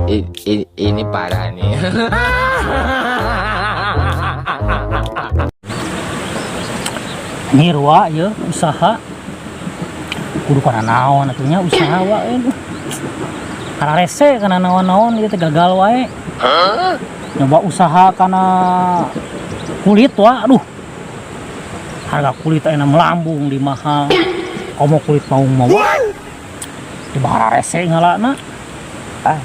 Ini parah nih. Anjir wa ieu usaha. Kudu kana naon atuh nya usaha wa euy. Kana rese kana naon-naon ieu teh gagal wae. Nyoba usaha kana kulit wa, aduh. Harga kulit ayeuna melambung di mahal. Komo kulit maung mah wa. Di bahara rese ngalana. Ah.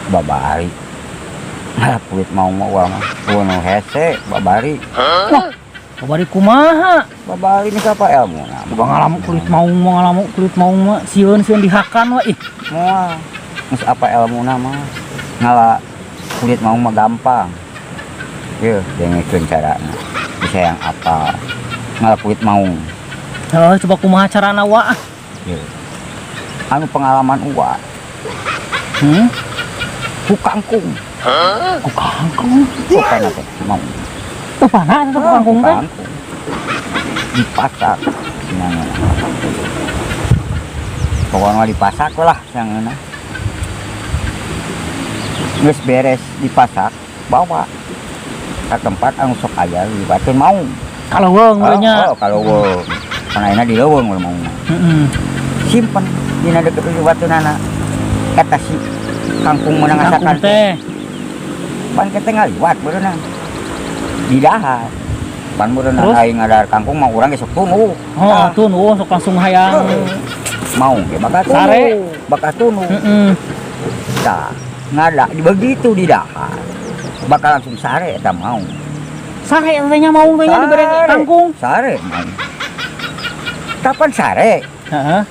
Babari. Ah, kulit maung mah uang mah. Nu hese babari. Wah, babari kumaha? Babari ini apa ilmu nah. Coba ngalamu kulit maung mah, ngalamu kulit maung mah sieun-sieun dihakan wa ih. Moal. Geus apa ilmu mah. Ngala kulit maung mah gampang. Yeuh, dengekeun carana. Bisa yang apa? Ngala kulit maung. Heuh, coba kumaha carana wa? Yeuh. Anu pengalaman uwa. Hmm? Ku kangkung. Ku kangkung. Ku kana teh maung. Tuh panas ku kangkung teh. Kangkung. Dipasak cenah. Pokoknya dipasak lah cenah. Geus beres dipasak, bawa ke tempat anu sok aya liwateun maung. Ka leuweung we nya. Oh, ka leuweung. Pan ayeuna di leuweung we maungna. Heeh. Simpen dina deket liwateunana. Eta si kangkung meunang Kangkung ngasakan teh. Pan kita ngaliwat beureunan. Di dahar. Pan beureunan aing ngadahar kangkung mah urang ge sok tunuh. Oh, Tah. tunuh sok langsung hayang. Maung ge bakal tunuh. Sare. Bakal tunuh. Heeh. Tah, ngada di begitu di dahar. Bakal langsung sare eta maung. Sare eta nya maung teh nya dibere Sare. kangkung. Sare maung. Kapan sare? Heeh.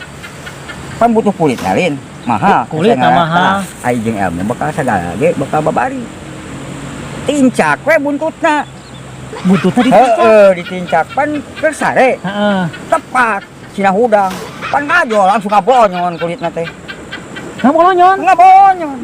Pan butuh kulit lain. Mahal. Kulit Saya mahal. ngarasa. Ai jeung ilmu bakal sagala ge bakal babari. Tincak we buntutna. Buntutna ditincak. Heeh, ditincak pan keur sare. Heeh. Tepat sina hudang. Pan ngajol langsung ngabonyon kulitna teh. Ngabolonyon. Ngabonyon.